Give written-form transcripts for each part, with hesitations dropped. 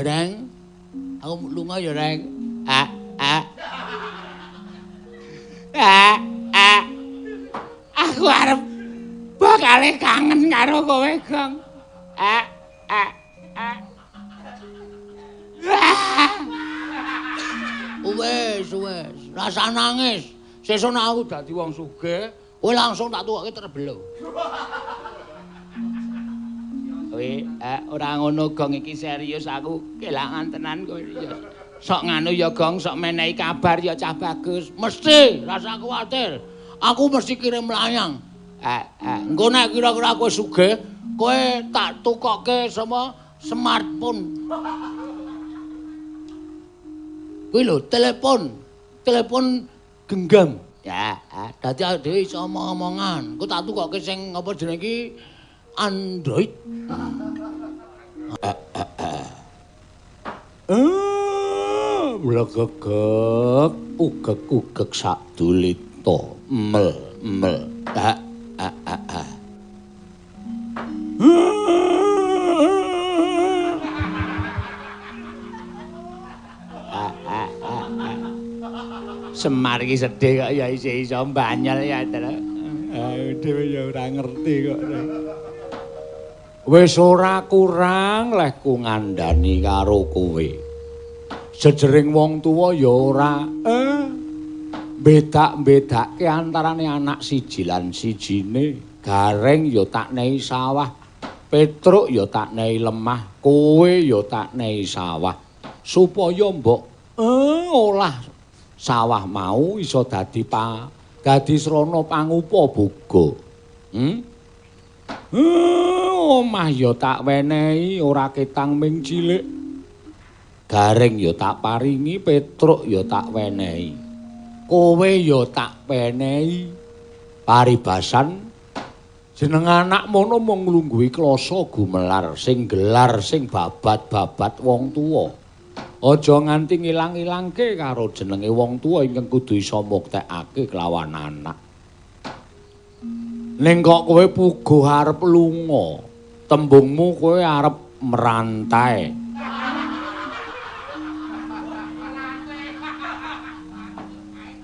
Reng, aku lunga ya, Reng. A a. A a. Aku arep bakale kangen karo kowe, Gong. A a a. Wes, wes, rasa nangis. Sesuk nek aku dadi wong sugih, kowe langsung tak tukoke terbelo. Kowe ora ngono, Gong, iki serius aku kelangan tenan kowe ya. Sok nganu ya, Gong, sok menehi kabar ya cah bagus. Mesti, rasa kuwatir. Aku mesti kirim layang. Engko nek kira-kira kowe sugih, kowe tak tukoke sama smartphone. Kuwi lho, telepon genggam. Ya, dadi awake dhewe iso omong-omongan. Engko tak tukoke sing apa jenenge iki Android. Blegegeg, ugeg-ugeg sak dulita. Mel, mel. A a a a. Semar iki sedih kok ya isih iso mbanyol ya, Tru. Dhewe ya ora ngerti kok. Wis ora kurang lehku ngandani karo kowe. Jejering wong tuwa ya ora bedak-bedake antarane anak siji lan sijine. Gareng ya tak nehi sawah, Petruk ya tak nehi lemah, kowe ya tak nehi sawah. Supaya mbok olah sawah mau iso dadi dadi srana pangupa boga. Omah ya tak wenehi ora ketang ming cilik. Gareng ya tak paringi, Petruk ya tak wenehi. Kowe ya tak wenehi. Paribasan jeneng anak mono mung nglungguhi klasa gumelar sing gelar sing babat-babat wong tuwa. Aja nganti ngilang-ilangke karo jenenge wong tuwa ingkang kudu iso muktekake kelawan anak. Ning kok kowe puguh arep lunga, tembungmu kowe arep merantai.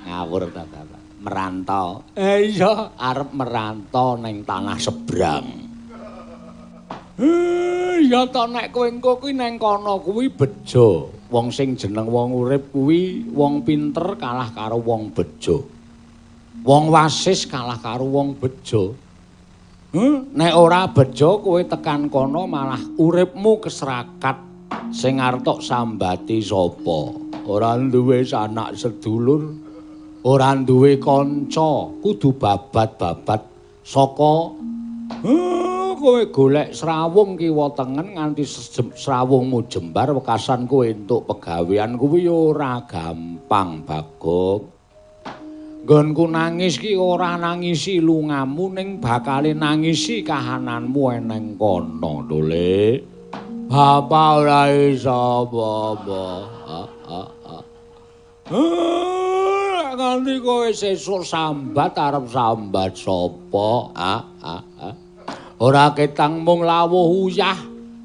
Ngawur ta, Bapak. Merantau. Iya, arep merantau ning tanah seberang. Ya ta nek kowe engko kuwi neng kono kuwi bejo. Wong sing jeneng wong urip kuwi wong pinter kalah karo wong bejo. Wong wasis kalah karo wong bejo. Nek ora bejo kowe tekan kono malah uripmu keserakat. Sing arep tok sambati sapa? Ora duwe sanak sedulur, ora duwe kanca, kudu babat-babat saka kowe golek srawung kiwa tengen nganti srawungmu jembar wekasan kowe entuk pegawean kuwi ora gampang, Bagong. Nggonku nangis ki ora nangisi lungamu ning bakale nangisi kahananmu eneng kono lho, Le. Bapak ora iso apa-apa. Nganti kowe sesuk sambat arep sambat sapa? Ora ketang mung lawuh uyah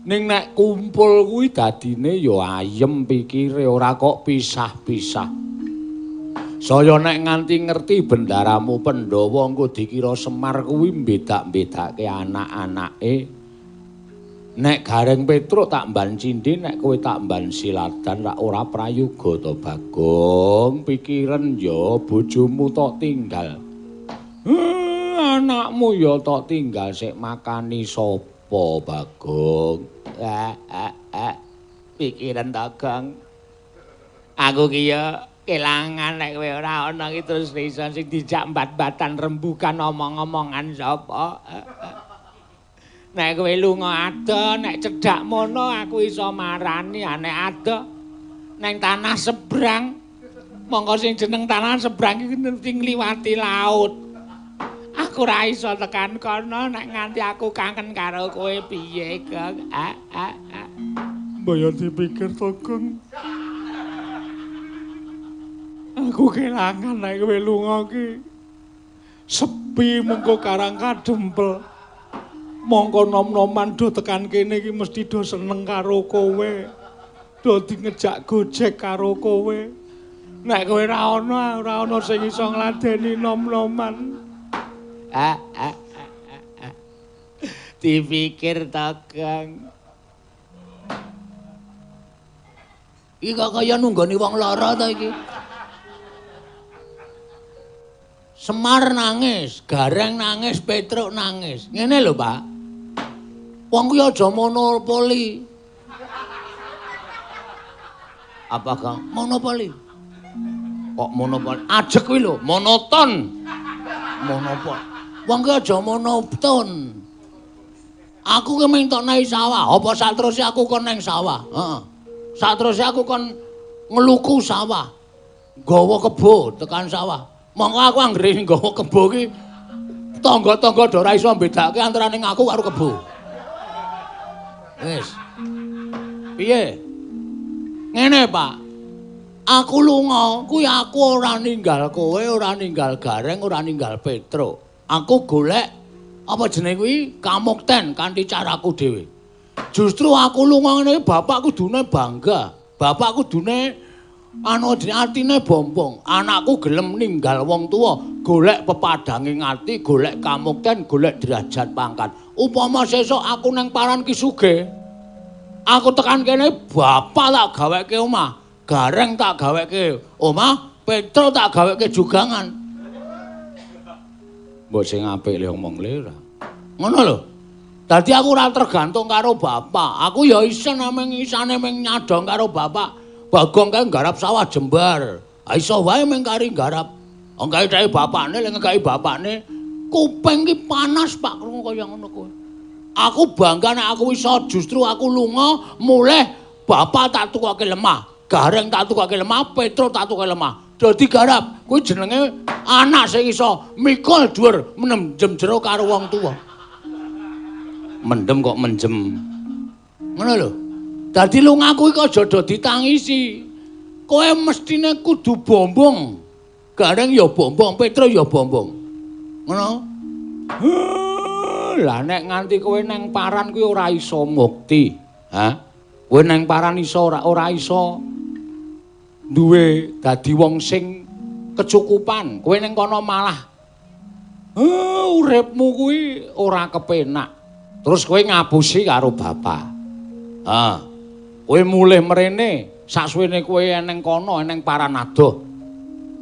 ning nek kumpul kuwi dadine ya ayem pikire ora kok pisah-pisah. Saya nek nganti ngerti bendaramu Pandhawa engko dikira Semar kuwi mbedak-bedake anak-anake. Nek Gareng Petruk tak mban cindhe, nek kowe tak mban siladan rak ora prayoga to, Bagong. Pikiren ya bojomu tok tinggal. Anakmu ya tok tinggal sik makani sapa, Bagong? Pikiran to, Gong. Aku ki ya kelangan nek kowe ora ana ki terus iso sing dijak mbat-mbatan rembukan omong-omongan sapa. Nek kowe lunga adoh, nek cedhak mono aku iso marani, nek adoh neng tanah seberang. Mongko sing jeneng tanah seberang iki mesti ngliwati laut. Aku ora iso tekan kono nek nganti aku kangen karo kowe piye, Gong? Mbok yo dipikir to, Gong. Aku kelangan nek kowe lunga ki. Sepi mengko karang kadempel. Mongko nom-noman do tekan kene iki mesti do seneng karo kowe. Dadi ngejak gojek karo kowe. Nek kowe ora ana, ora ana sing iso ngladeni nom-noman. Ah, ah, ah, ah. Dipikir to, Kang. Iki kok kaya nunggoni wong lara to iki. Semar nangis, Gareng nangis, Petruk nangis. Ngene lho, Pak. Wong kuwi aja monopoli. Apa, Kang? Monopoli. Kok monopoli? Ajek kuwi lho, monoton. Monopoli. Wong kuwi aja monoton. Aku ki mung tok nang sawah, apa sateruse aku kon nang sawah? Heeh. Sateruse aku kon ngluku sawah. Nggawa kebo tekan sawah. Mongko aku anggere nggawa kebo ki tangga-tangga do ora iso mbedakake antarane aku karo kebo. Wis. Piye? Ngene, Pak. Aku lunga, kuwi aku ora ninggal kowe, ora ninggal Gareng, ora ninggal Petruk. Aku golek apa jenenge kuwi kamukten kanthi caraku dhewe. Justru aku lunga ngene bapak kudune bangga. Bapak kudune anu jenenge atine bombong. Anakku gelem ninggal wong tuwa, golek pepadhange ati, golek kamukten, golek derajat pangkat. Upama sesuk aku nang paran ki sugih, aku tekan kene bapak tak gaweke omah, Gareng tak gaweke omah, Petruk tak gaweke jugangan. Mbok sing apik le omong le ora. Ngono lho. Dadi aku ora tergantung karo bapak. Aku ya isen namung isane mung nyadong karo bapak. Bagong kae nggarap sawah jembar. Ha iso wae mung kari nggarap. Wong kae dheke bapakne lek ngekeki bapakne kuping ki panas Pak krungu kaya ngono kuwi. Aku bangga nek aku iso justru aku lunga mulih bapak tak tukoke lemah, Gareng tak tukoke lemah, Petruk tak tukoke lemah. Dadi garap kuwi jenenge anak sing iso mikul dhuwur mendem jero karo wong tuwa. Mendem kok menjem. Ngono lho. Dadi lungaku iki aja do ditangisi. Kowe mestine kudu bombong. Gareng ya bombong, Petruk ya bombong. Ngono. Lah nek nganti kowe nang paran kuwi ora iso mukti. Ha? Kowe nang paran iso ora iso duwe dadi wong sing kecukupan. Kowe ning kono malah uripmu kuwi ora kepenak. Terus kowe ngapusi karo bapak. Ha. Kowe mulih mrene, saksuwene kowe eneng kono, eneng paran adoh.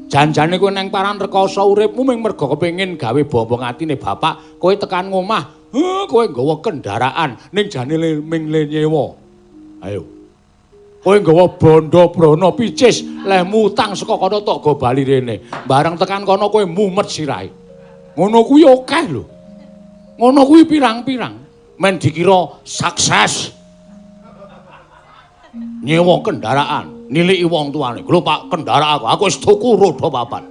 Janjane kowe neng paran rekoso uripmu mung mergo kepengin gawe bombong atine bapak, kowe tekan ngomah, kowe nggawa kendaraan ning jane ming le nyewa. Ayo. Kowe nggawa bondo brana picis, lehmu utang saka kono tok go bali rene. Bareng tekan kono kowe mumet sirahe. Ngono kuwi akeh lho. Ngono kuwi pirang-pirang. Men dikira sukses. Nyewa kendaraan, niliki wong tuane. Lho Pak, kendaraan aku wis tuku roda papat.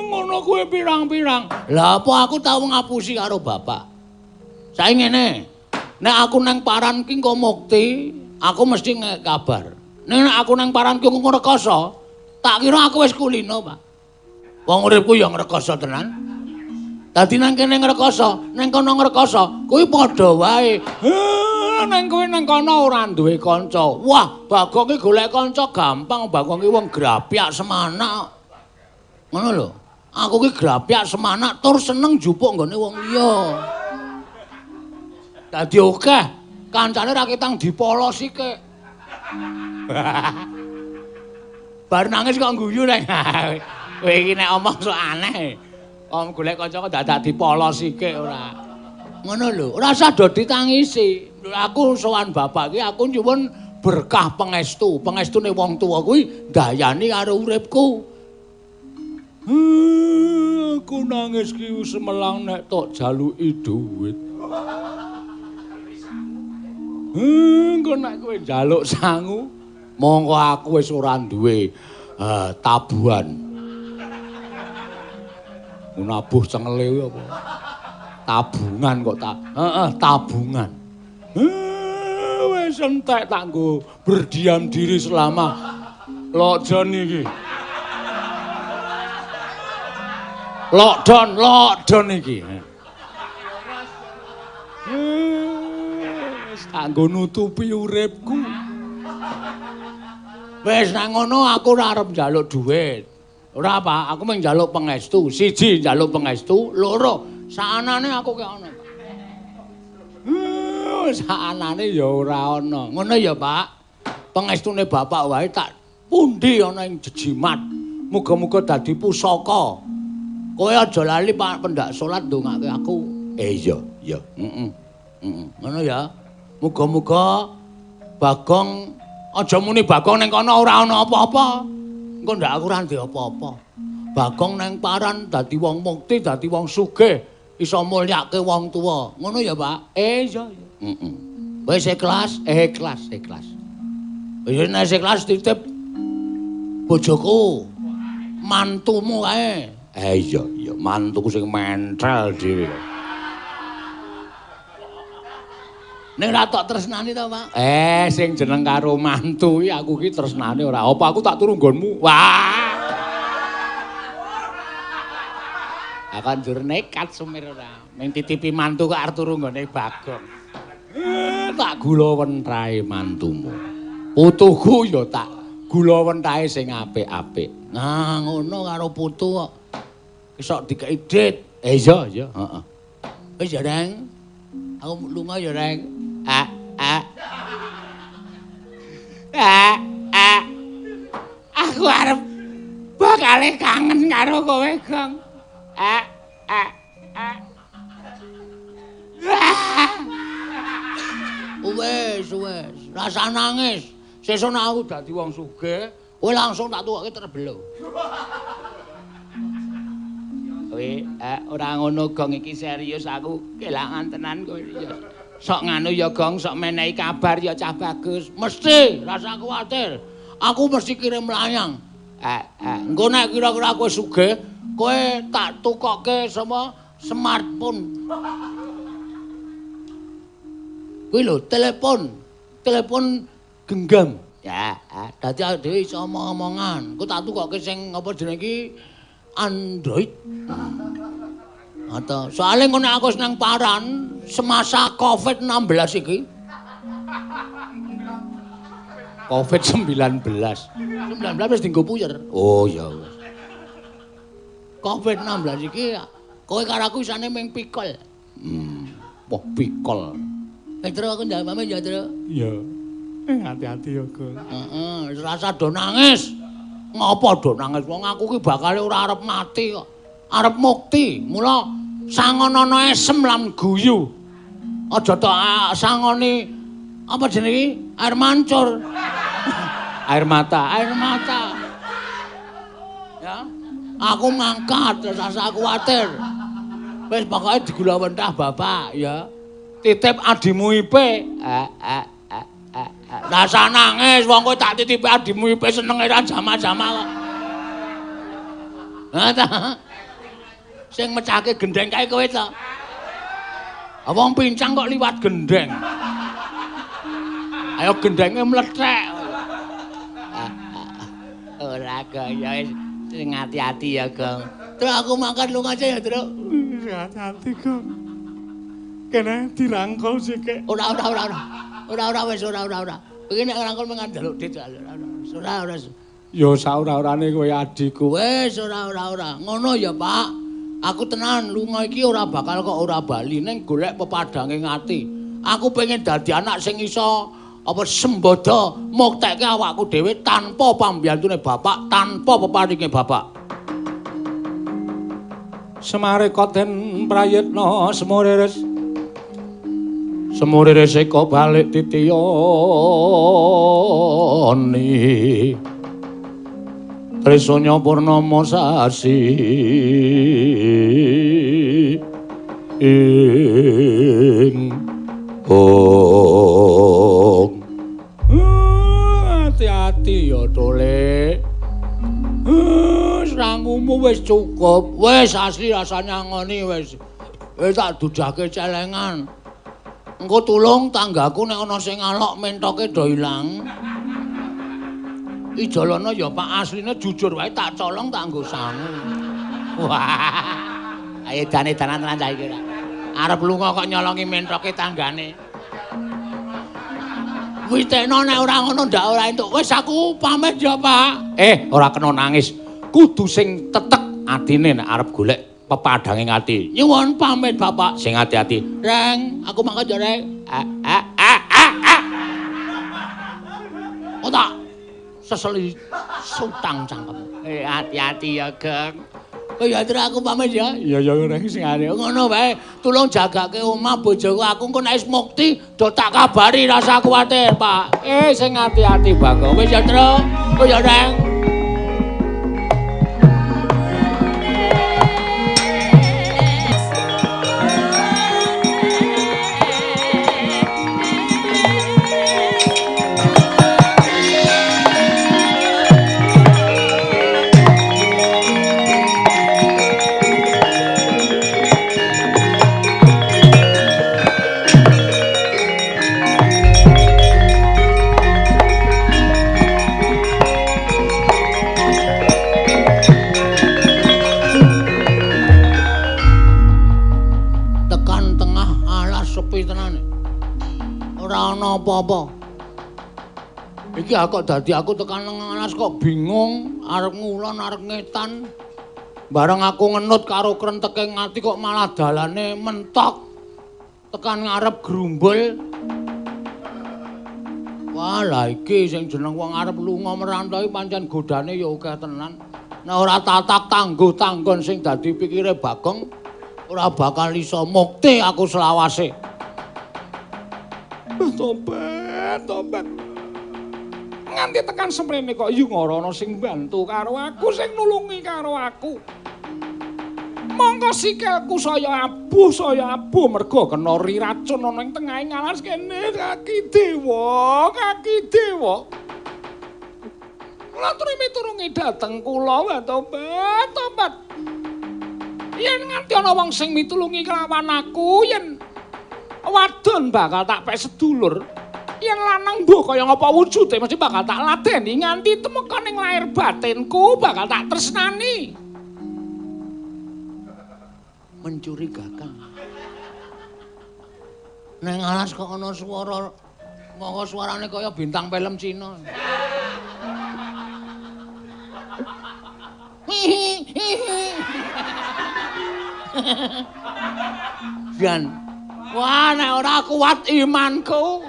Ngono kuwi pirang-pirang. Lah apa aku tau ngapusi karo bapak? Saiki ngene. Nek aku nang paran ki engko mukti, aku mesti ngek kabar. Nek aku nang paran ki engko ngrekoso, tak kira aku wis kulino, Pak. Wong uripku ya ngrekoso tenan. Dadi nang kene ngrekoso, nang kono ngrekoso, kuwi padha wae. Nang kowe nang kono ora duwe kanca. Wah, Bagong ki golek kanca gampang, Bagong ki wong grapyak semanak. Ngono lho. Aku ki grapyak semanak tur seneng njupuk nggone wong liya. Dadi akeh kancane ra ketang dipolosi kek. Bar nangis kok guyu nek. Kowe iki nek omong sok aneh. Om golek kanca kok dadak dipolosi kek ora. Ngono lho, ora usah do ditangisi. Aku sowan bapak ki aku nyuwun berkah pangestu. Pangestune wong tuwa kuwi ndayani karo uripku. Aku nangis ki semelang nek tok jaluki dhuwit. Engko nek kowe njaluk sangu, mongko aku wis ora duwe tabuhan. Nabuh cengele kuwi apa? Tabungan kok tak. Heeh, tabungan. Wis entek tak nggo berdiam diri selama lockdown iki. Lockdown, lockdown iki. Wis Kanggo nutupi uripku. Wis nang ngono aku ora arep njaluk dhuwit. Ora, Pak, aku mung njaluk pangestu. Siji njaluk pangestu, loro saanane aku ki ana. Saanane ya ora ana. Ngono ya, Pak. Pangestune bapak wae tak pundi ana ing jejimat. Muga-muga dadi pusaka. Kowe aja lali Pak pendak salat ndongake aku. Iya, iya. Heeh. Heeh. Ngono ya. Muga-muga Bagong aja muni Bagong ning kono ora ana apa-apa. Engko ndak aku ora ndek apa-apa. Bagong nang paran dadi wong mukti, dadi wong sugih, iso mulyake wong tuwa. Ngono ya, Pak? Iya, iya. Heeh. Wis ikhlas, ikhlas, ikhlas. Wis nek ikhlas titip bojoku, mantumu kae. Iya, iya, mantuku sing mentel dhewe. Nek ora tok tresnani to, Pak? Sing jeneng karo mantu iki aku ki tresnane ora. Apa aku tak turu nggonmu? Wah. Aku njur nekat sumir ora. Ning titipi mantu kok arep turu nggone Bagong. Tak gula wentahe mantumu. Putuku ya tak gula wentahe sing apik-apik. Nah, ngono karo putu kok. Isok dikeki dit. Iya, iya, heeh. Wis ya, Reng. Aku lunga ya, Reng. A a. A a. Aku arep bakale kangen karo kowe, Gong. A a a. Wes, wes, rasa nangis. Sesuk nek aku dadi wong sugih, kowe langsung tak tukoke terbelo. Kowe ora ngono, Gong, iki serius aku kelangan tenan kowe ya. Sok nganu ya, Gong, sok menehi kabar ya cah bagus. Mesti, rasa kuwatir. Aku mesti kirim layang. Engko nek kira-kira kowe sugih, kowe tak tukoke sama smartphone. Kuwi lho, telepon. Telepon genggam. Ya, dadi awake dhewe iso omong-omongan. Engko tak tukoke sing apa jenenge iki Android. Atau soalnya ngono aku senang paran semasa Covid-16 iki. Covid-19. 19 wis dienggo puyer. Oh ya wis. Covid-19 iki kowe karo aku isane ming pikol. Wah pikol. Tru aku njaluk pamit ya, Tru. Iya. Hati-hati ya, Gong. Heeh, rasa do nangis. Ngopo do nangis? Wong aku ki bakale ora arep mati kok. Arep mukti. Mula sangonono esem lan guyu. Aja tok sangoni apa jenenge iki? Air mancur. Air mata, air mata. Ya. Aku mangkat, rasa kuwatir. Wis pokoke digula wentah bapak ya. Titip adimu Ipe. Rasa nangis wong kowe tak titipi adimu Ipe senenge ra jama-jama kok. Ha ta. Sing mecahke gendeng kae kowe to. Wong pincang kok liwat gendeng. Ayo gendenge mlethek. Ora Gong, ya wis sing ati-ati ya, Gong. Terus aku makan lunga aja ya, Truk. Hati-hati, Gong. Kene dirangkul sik. Ora ora ora ora. Ora ora wis ora ora ora. Iki nek ngrangkul mung njaluk dit ora ora. Ora. Ya saora-orane kowe adikku. Wis ora ora ora. Ngono ya, Pak. Aku tenan lunga iki ora bakal kok ora bali ning golek pepadange ati. Aku pengen dadi anak sing iso apa sembodo muktekke awakku dhewe tanpa pambiyantune bapak, tanpa peparinge bapak. Semareka den prayitna semuriris. Semuriris eka balik titiyani. Trisanya purnama sasi ing ong. Hati-hati ya, Tole. Srangumu wis cukup. Wis asli rasane ngoni wis. Wis tak dudake celengan. Engko tulung tanggaku nek ana sing ngalok mentoke do ilang. Ijolana ya Pak, asline jujur wae tak colong tak nggo sangu. Wah. Ayo dane-danan tenan saiki ora. Arep lunga kok nyolongi mentoke tanggane. Witekno nek ora ngono ndak ora entuk. Wis aku pamit ya, Pak. Ora kena nangis. Kudu sing tetek atine nek arep golek pepadhange ati. Nyuwun pamit, Bapak. Sing ati-ati. Reng, aku mangkat ya, Reng. Oh tak seseli sutang cangkem. Hati-hati ya, Geng. Oh ya, terus aku pamit ya. Iya ya, Reng, sing ane. Ngono wae. Tulung jagake omah bojoku aku engko nek wis mukti do tak kabari rasa kuwatir, Pak. Sing ati-ati, Bagong. Wis ya, Tru. Oh ya, Reng. Apa-apa. Iki kok dadi aku tekan nang alas kok bingung, arep ngulon arep ngetan. Bareng aku ngenut karo krenteke ati kok malah dalane mentok. Tekan ngarep grumbul. Wah, lah iki sing jeneng wong arep lunga merantau iki pancen godane ya akeh tenan. Nek ora tatak tangguh tanggon sing dadi pikire Bagong ora bakal iso mukti aku selawase. Tobat, tobat. Nganti tekan semrene kok yu ora ana sing bantu karo aku, sing nulungi karo aku. Mongko sikilku saya abuh mergo kena racun ana ing tengahing alas kene. Kaki dewa, kaki dewa. Kula turi miturungi dhateng kula, tobat, tobat. Yen nganti ana wong sing mitulungi kelawan aku, yen wadon bakal tak pek sedulur, yen lanang mbuh kaya ngapa wujude mesti bakal tak ladeni nganti temeka ning lahir batinku bakal tak tresnani. Mencurigakan. Neng alas kok ana swara, monggo suarane kaya bintang film Cina. Jan, wah nek ora kuat imanku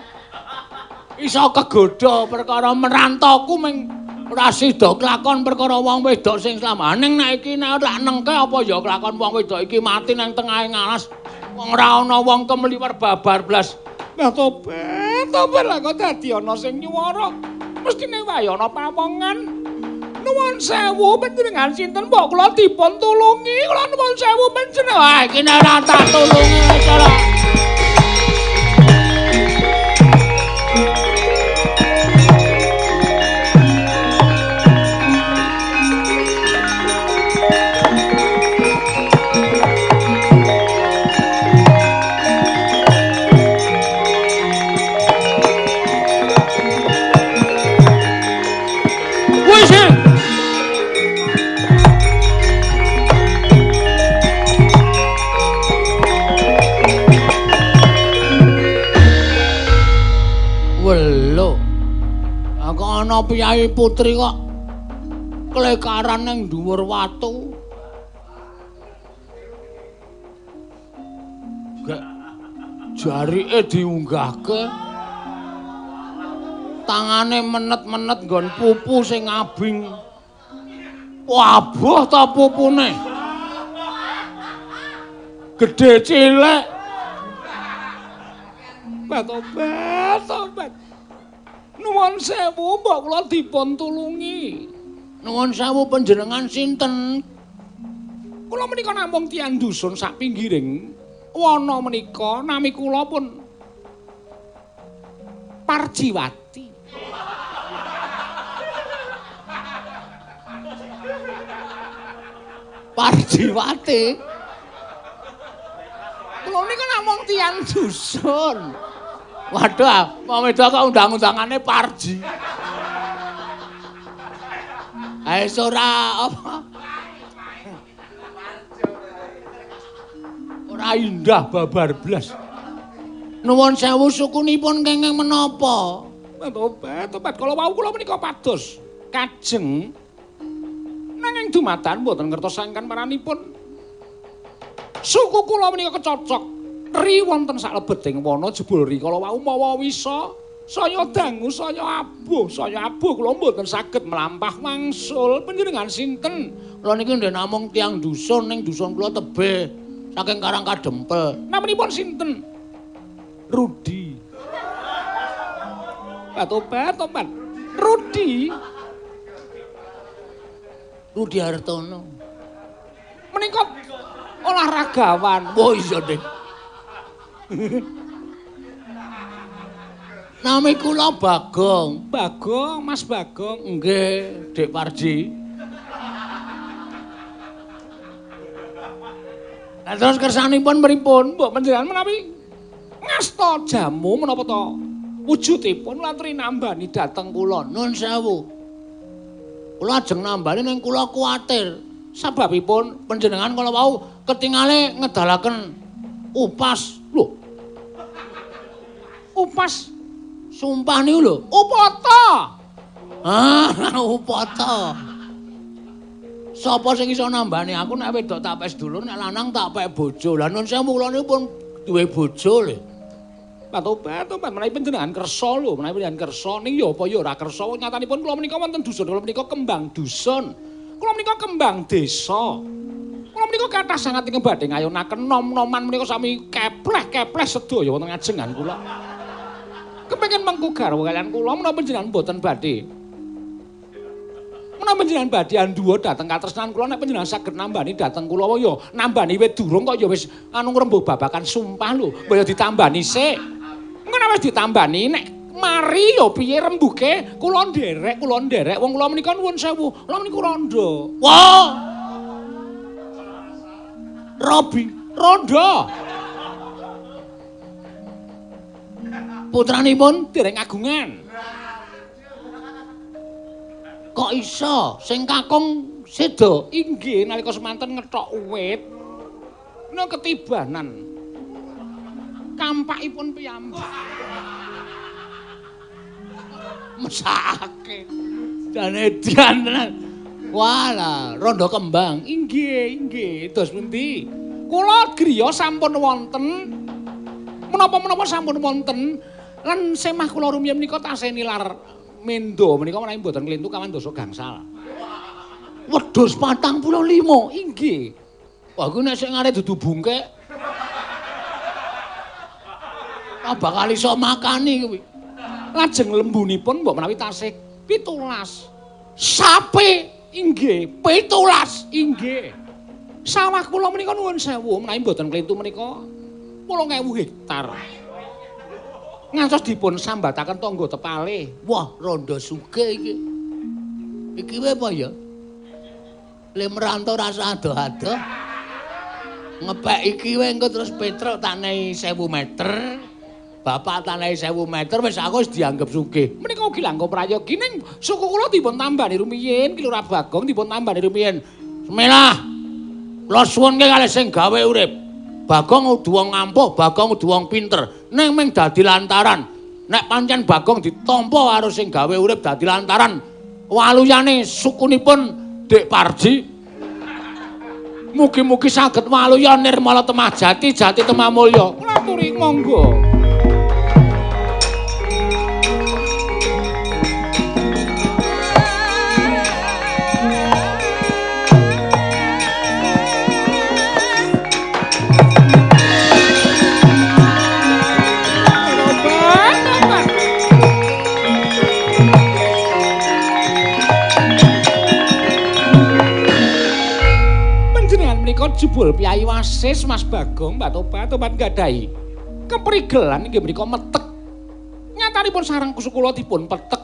iso kegodha perkara merantoku ming ora sida kelakon perkara wong wedok sing slamaning. Nek iki nek ora nengke apa ya kelakon wong wedok iki mati nang tengahing alas, wong ora ana wong kemliwer babar blas. Nah tobat, tobat lah kok dadi ana sing nyuwara. Mestine wae ana pawongan. Nuwun sewu panjenengan sinten mbok kula dipun tulungi, kula nuwun sewu panjenengan. Wah iki nek ora tak tulungi cara. Ana piyayi putri kok klekaran ning dhuwur watu. Gek jarike diunggahke. Tangane menet-menet nggon pupu sing abing. Wabuh ta pupune. Gedhe cilik. Tobat, tobat. Nuwun sewu mbok kula dipun tulungi. Nuwun sewu panjenengan sinten? Kula menika namung tiyang dusun sak pinggiring wana menika, nami kula pun Parjiwati. Parjiwati? Kula nika namung tiyang dusun. Waduh, wong wedok kok undang-undangane Parji. Ae ora apa? Ora indah babar blas. Nuwun sewu sukunipun kenging menapa? Tobat, tobat kala wau kula menika pados kajeng nanging dumadakan mboten ngertos sangkan paranipun. Suku kula menika kecocok ri wonten saklebeting wana jebul ri kala wau mawa wisa saya dangu saya abuh kula mboten saged mlampah wangsul. Panjenengan sinten? Kula niki ndhen namung tiyang dusun ning dusun kula tebih saking Karang Kadempel. Namanipun sinten? Rudi. Tobat, tobat. Rudi. Rudi Hartono. Menika olahragawan. Oh iya, Dik. Nami kula Bagong. Bagong, Mas Bagong. Nggih, Dik Parji. Lah terus kersanipun pripun? Mbok panjenengan menawi ngasta jamu menapa to? Wujudipun latri nambani dhateng kula. Nun sewu. Kula ajeng nambani ning kula kuwatir. Sababipun panjenengan kala wau ketingale ngedalaken upas. Lho. Upas sumpah niku lho. Upata. Ah, upata. Sapa sing iso nambani aku nek wedok tak pek sedulur, nek lanang tak pek bojo. Lah nun sewu kula niku pun duwe bojo lho. Tobat, tobat menawi panjenengan kersa lho, menawi panjenengan kersa ning ya apa ya ora kersa. Nyatanipun kula menika wonten dusun, kula menika kembang dusun. Kula menika kembang desa. Kula menika kathah sanget ingkang badhe ngayonaken nom-noman menika sami kepleh-kepleh sedaya wonten ngajengan kula. Kepengin mengku garwa kaliyan kula menapa panjenengan mboten badhe. Menapa panjenengan badhe anduwa dhateng katresnan kula nek panjenengan saged nambani dhateng kula ya nambani wit durung kok ya wis anu ngrembug babakan sumpah lho, mbok ya ditambani sik. Engko nek wis ditambani nek mari ya piye rembuke kula nderek wong kula menika nuwun sewu, kula menika rondo. Wah. Robi, rondo. Putranipun dereng agungan. Kok iso sing kakung seda? Inggih nalika semanten ngethok wit menika ketibanan. Kampakipun piyambak. Mesake. Jane edian tenan. Walah, rondo kembang. Inggih, inggih. Dos pundi? Kula griya sampun wonten. Menapa-menapa sampun wonten. Lan semah kula rumiyin menika tasih nilar mendo menika menawi mboten klintu kawan dasa gangsal. Wedhus 45. Inggih. Wah, kuwi nek sing arep dudu bungkek. Ah bakal iso makani kuwi. Lajeng lembunipun mbok menawi tasih 17. Sapi inggih 17. Inggih. Sawah kula menika nuwun sewu menawi mboten klintu menika 8.000 hektar. Ngantos dipun sambataken tangga tepale. Wah, rondo sugih iki. Iki wae apa ya? Le merantau rasa adoh-adoh. Ngepek iki wae engko terus Petruk tak nehi 1000 meter. Bapak tak nehi 1000 meter wis aku wis dianggep sugih. Menika ugi langkung prayogi ning suku kula dipun tambani rumiyin, Ki Lurah Bagong dipun tambani rumiyin. Bismillah. Kula suwunke kalih sing gawe urip. Bagong kudu wong ampuh, Bagong kudu wong pinter. Ning mung dadi lantaran. Nek pancen Bagong ditampa karo sing gawe urip dadi lantaran waluyane sukunipun Dik Parji. Mugi-mugi saged waluya nirmala temah jati, jati temah mulya. Kula aturi monggo. Jebul Piyai Wasis Mas Bagong Mbak Tobat tobat nggadahi keprigelan inggih menika metek. Nyatanipun sareng kula dipun petek.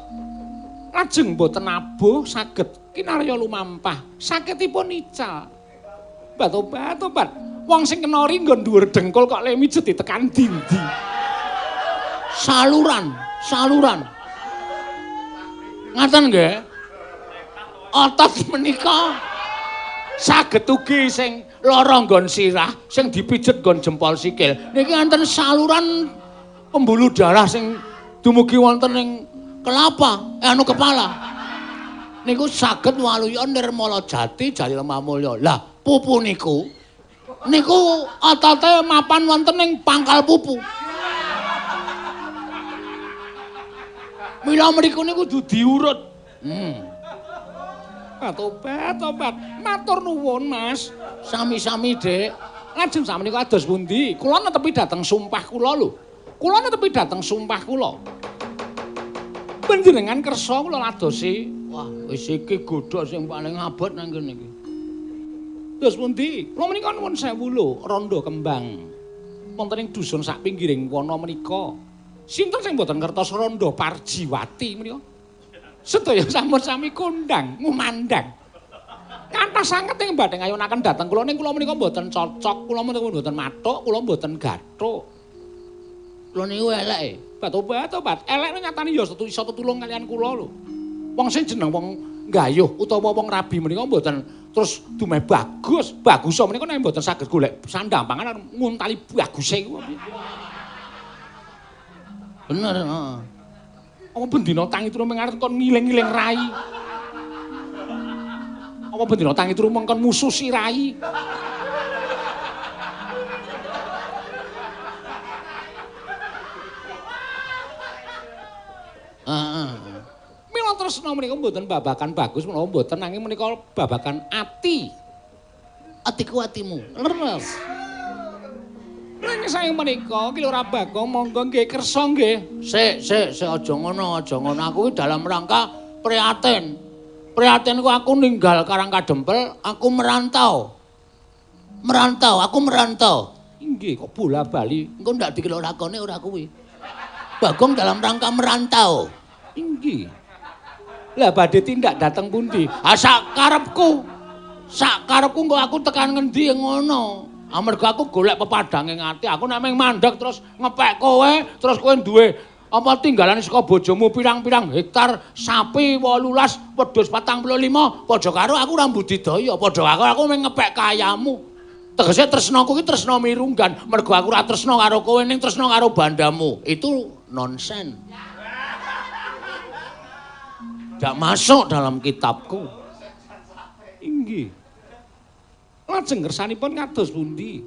Lajeng mboten abuh saged kinarya lumampah. Sakitipun ical. Mbak Tobat tobat wong sing kena ri nggon dhuwur dengkul kok le mijet ditekan dindi. Saluran, saluran. Ngaten nggih. Otot menika saged ugi sing lara nggon sirah, sing dipijet nggon jempol sikil. Niki wonten saluran pembuluh darah sing dumugi wonten ing Kelapa, anu kepala. Niku saged waluya nirmala jati jati lemah mulya. Lah, pupu niku niku otote mapan wonten ing pangkal pupu. Mila mriku niku kudu diurut. Tobat, tobat. Matur nuwun, Mas. Sami-sami, Dik. Lajeng sakmenika kados pundi? Kula netepi dhateng sumpah kula lho. Kula netepi dhateng sumpah kula. Panjenengan kersa kula ladosi. Wah, wis iki godhog sing paling abot nang kene iki. Terus pundi? Kula menika nuwun sewu lho, Randha Kembang. Wonten ing dusun sak pinggiring wana menika. Sinten sing mboten ngertos Randha Parjiwati menika? Sedaya sampun sami kondang, ngumandang. Kathah sanget ing badhe ngayunaken dhateng kula ning kula menika mboten cocok, kula menika mboten mathuk, kula mboten gathuk. Kula niku eleke. Tobat, tobat. Elek nyatane ya iso tetulung kalian kula lho. Wong sing jeneng wong gayuh utawa wong rabi menika mboten terus dumeh bagus. Bagus menika nek mboten saged golek sandang pangan nguntali baguse iku. Bener, heeh. Apa bendina tangi turu meng arep kon ngiling-ngiling rai. Apa bendina tangi turu meng kon mususi rai. Heeh. Mila tresna menika mboten babakan bagus menawa mboten nanging menika babakan ati. Atiku atimu. Leres. Nanging saking menika Ki Lurah Bagong monggo nggih kersa nggih. Sik, sik, sik aja ngono, aja ngono. Aku iki dalam rangka prihatin. Prihatin ku aku ninggal Karang Kadempel, aku merantau. Merantau, aku merantau. Inggih kok bola-bali. Engko ndak dikira lakone ora kuwi. Bagong dalam rangka merantau. Inggih. Lah badhe tindak dateng pundi? Ah sak karepku. Sak karepku engko aku tekan ngendi ngono. Amarga aku golek pepadhange ati, aku nek mung mandeg terus ngepek kowe, terus kowe duwe apa tinggalan saka bojomu pirang-pirang hektar sapi 18, wedhus 45, padha karo aku ora budidaya, padha karo aku mung ngepek kayamu. Tegese tresnaku ki tresna mirunggan, mergo aku ora tresna karo kowe ning tresna karo bandamu. Itu nonsen. Ndak masuk dalam kitabku. Inggih. Lajeng kersanipun kados pundi?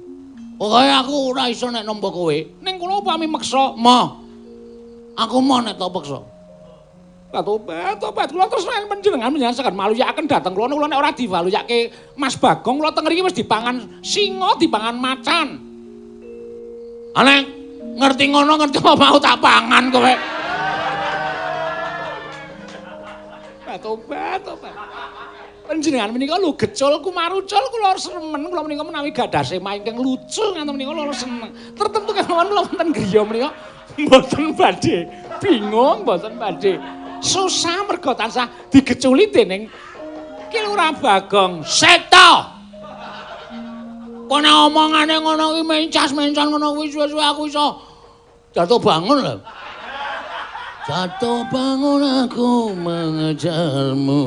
Pokoke aku ora iso nek nampa kowe. Ning kula upami meksa, moh. Aku moh nek tak peksa. Tobat, tobat. Kula tresna panjenengan panjenengan saged maluyakaken dhateng kula. Kula nek ora diwaluyake Mas Bagong, kula teng mriki wis dipangan singa, dipangan macan. Nek ngerti ngono ngerti apa mau tak pangan kowe. Tobat, tobat. Panjenengan menika lho gecul kumarucul kula remen kula menika menawi gadah sema ingkang lucu ngaten menika kula seneng. Tertentu kemawon kula wonten griya menika mboten badhe bingung, mboten badhe susah mergo tansah digeculi dening Ki Lurah Bagong. Seta. Kono omongane ngono kuwi mencas-mencas ngono kuwi suwe-suwe aku iso jatuh bangun lho. Jatuh bangun aku mengejarmu.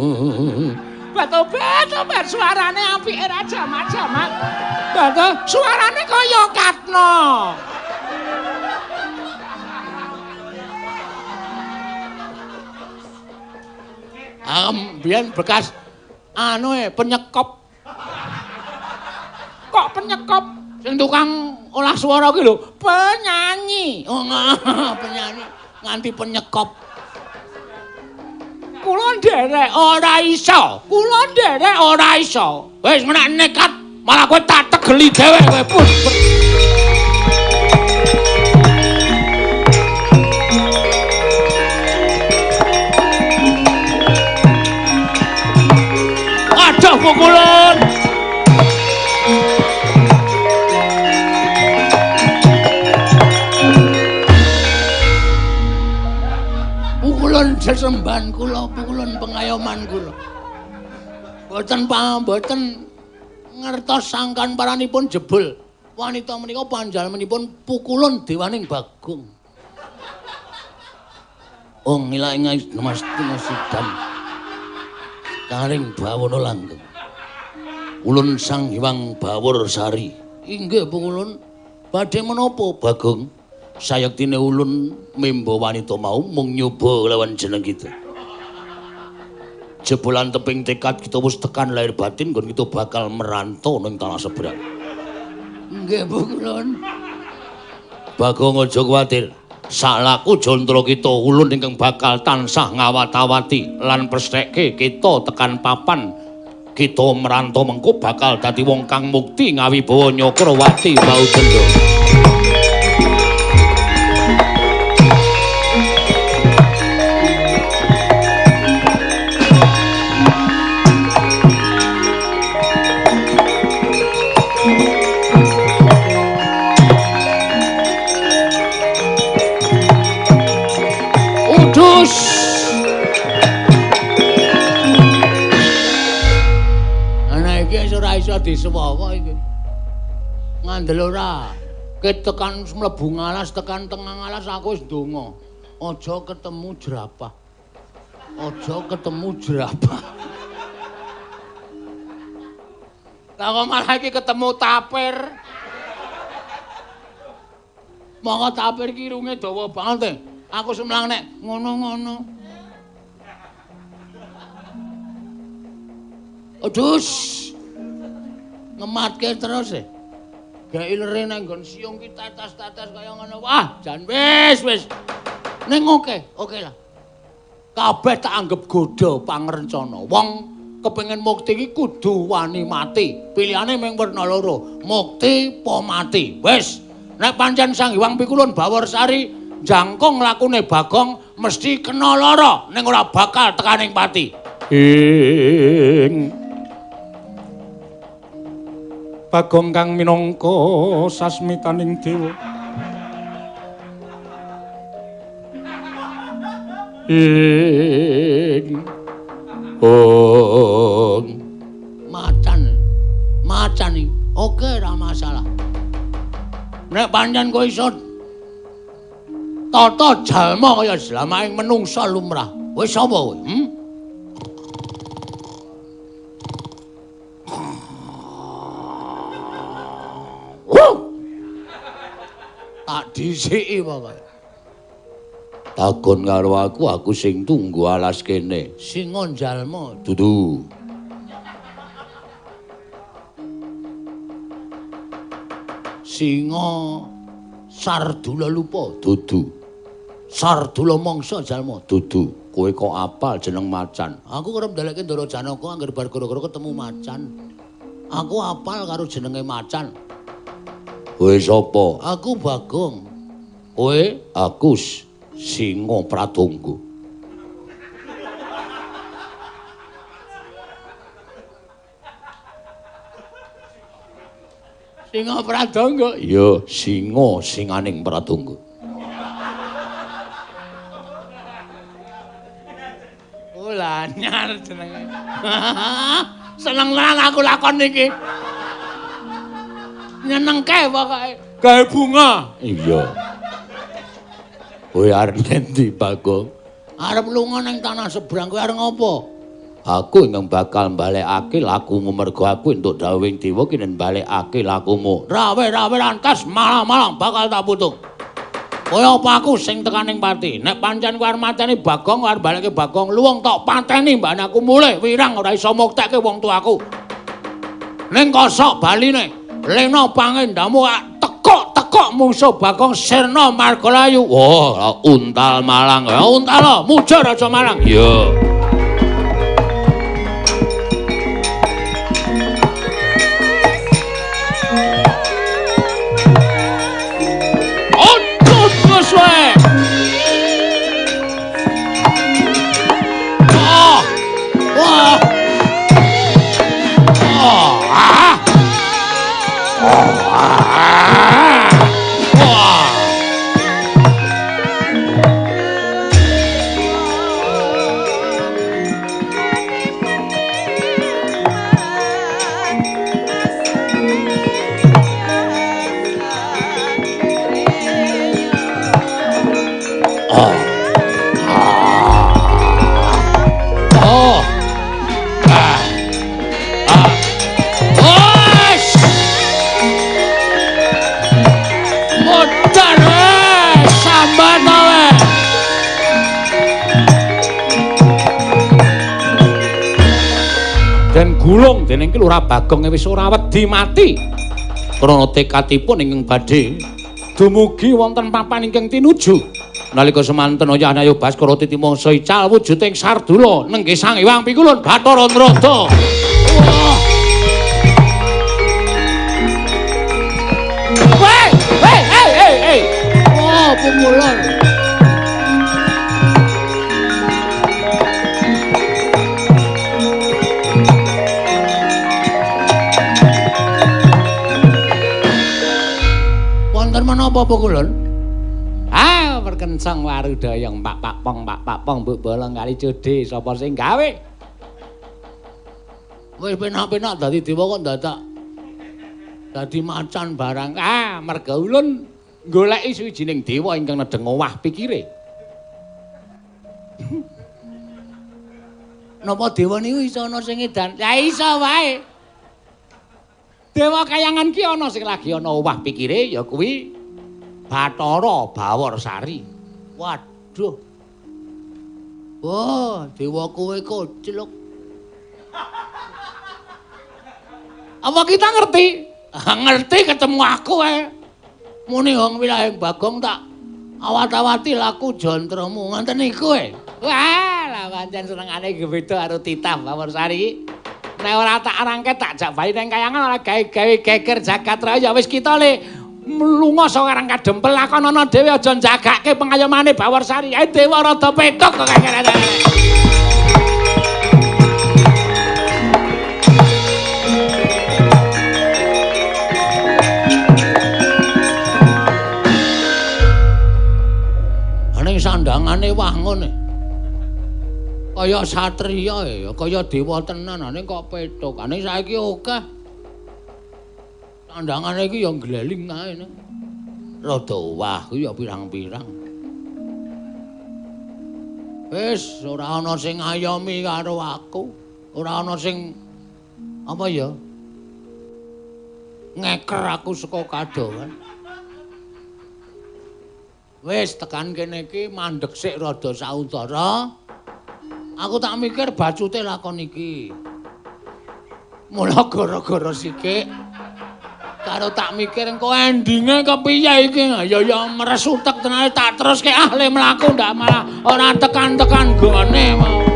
Tobat, tobat, suarane apike ra jamak-jamak. Bato, suarane kaya Katno. Biyen bekas anu penyekop. Kok penyekop? Sing tukang olah suara kuwi lho, penyanyi. Oh, penyanyi nganti penyekop. Kula nderek ora iso. Kula nderek ora iso. Wis menak nekat, malah kowe tak tegeli dhewe kowe pun. Aduh pukulan. Pukulun sesembahan kula, pukulun pengayoman kula. Boten pamboten ngertos sangkan paranipun jebul. Wanita menika panjalmanipun pukulun dewaning Bagong. Oh ngilang mas sidam. Karing bawono langgeng. Ulun Sang Hyang Bawor Sari. Inggih pukulun. Badhe menapa Bagong? Sayektine ulun memba wanita mau mung nyoba lawan jeneng kita. Jebolan teping tekad kita wis tekan lahir batin nggon kita bakal merantau ning tanah seberang. Nggih, Bu Kulon. Bagong aja kuwatir. Salaku jantara kita ulun ingkang bakal tansah ngawat-awati lan prestheke kita tekan papan kita merantau mengko bakal dadi wong kang mukti ngawibawa Nyakrawati Baujendra. Ana iki wis ora iso disewawa iki. Ngandel ora. Ket tekan mlebu ngalas tekan tengah ngalas aku wis ndonga. Aja ketemu jerapah. Aja ketemu jerapah. Lah kok malah iki ketemu tapir. Monggo tapir ki irunge dawa banget. Aku semlang nek ngono-ngono. Aduh. Ngematke terus e. Gawe ilere nang nggon siung ki tetes-tetes kaya ngono. Wah, jan wis wis. Ning oke, oke lah. Kabeh tak anggep godha pangrencana. Wong kepengin mukti iki kudu wani mati. Pilihane mung werna loro, mukti apa mati. Wis, nek pancen Sang Hyang Pikulun Bawarsari jangkung lakune Bagong mesti kena lara ning ora bakal tekaning pati. Ing Bagong kang minangka sasmitaning dewa. Ing ong macan. Macan iki oke ora masalah. Nek pancen kowe iso tata jalma kaya jlamaing menungsa lumrah. Wis sapa kowe? Tak dhisiki pokoke. Takon karo aku, aku sing tunggu alas kene. Singa jalma. Dudu. Singa Sardula lupa. Dudu. Sardula mangsa jalma. Dudu. Kowe kok apal jeneng macan? Aku kerep ndalekke Ndara Janaka angger bar gara-gara ketemu macan. Aku apal karo jenenge macan. Kowe sapa? Aku Bagong. Kowe? Aku Singa Pratangga. Singa Pratangga? Iya, singa singaning Pratangga. Oh, lanyar jenenge. Seneng tenan aku lakon iki. Nyenengke pokoke. Gawe bunga. Iya. Kowe arep endi, Bagong? Arep lunga ning tanah seberang, kowe arep ngopo? Aku ingkang bakal mbalekake lakumu mergo aku entuk dawuhing dewa kinen mbalekake lakumu. Rawe-rawe lantas malang-malang bakal tak putung. Kaya apa aku sing tekaning pati? Nek pancen kowe arep mateni Bagong, arep balekke Bagong, luwung tok pateni mbane aku mulih wirang ora iso muktekke wong tuaku. Ning kosok baline, lena pangendamu tekok-tekok mungsuh Bagong sirna margalayu. Wah, untal malang. Untal muja raja malang. Iya. Den gulung dening Ki Lurah Bagong wis ora wedi mati. Krana tekadipun ingkang badhe dumugi wonten papan ingkang tinuju. Nalika semanten Oyah Ayu Baskara titimangsa ical wujuding sardula nenggih Sang Hyang Pikulun Bathara Narada. Wah. Weh, weh, hey, hey, hey. Wah, punggulan. Wonten menapa punggulan? Ah, perkencang warudayang pak pak pong pak pak pong mbok bolong kali jode sapa sing gawe? Wis penak-penak dadi dewa kok dadak dadi macan barang. Ah, merga ulun goleki suwijining dewa ingkang nedheng owah pikire. Napa dewa niku iso ana sing edan? Ya iso wae. Dewa kayangan ki ana sing lagi ana owah pikire ya kuwi Bathara Bawarsari. Waduh. Wah, dewa kowe koclok. Apa kita ngerti? Ngerti ketemu aku ae. Muni wong wilahing Bagong tak awat-awati laku jantramu ngoten niku e. Wah, lah pancen senengane iki beda karo titah Bawarsari iki. Nek ora tak rangket tak jak bayi nang kayangan ora gawe-gawe geger jagat raya wis kita le mlunga saka karang kadempel lakonana dhewe aja njagake pengayomane Bawarsari. Ae dewa rada petuk kok kene. Ning sandangane wangun kaya satriya ya, kaya dewa tenan ning kok petuk. Ning saiki akeh sandangane iki ya ngleling ae ning. Rada owah kuwi ya pirang-pirang. Wis ora ana sing ngayomi karo aku, ora ana sing apa ya? Ngeker aku saka kadohan. Wis tekan kene iki mandeg sik rada sauntara. Aku tak mikir bacute lakon iki. Mula gara-gara sikik karo tak mikir engko endinge kepiye iki. Ya ya meres utek tenan tak teruske ah le mlaku ndak malah ora tekan-tekan gone mau.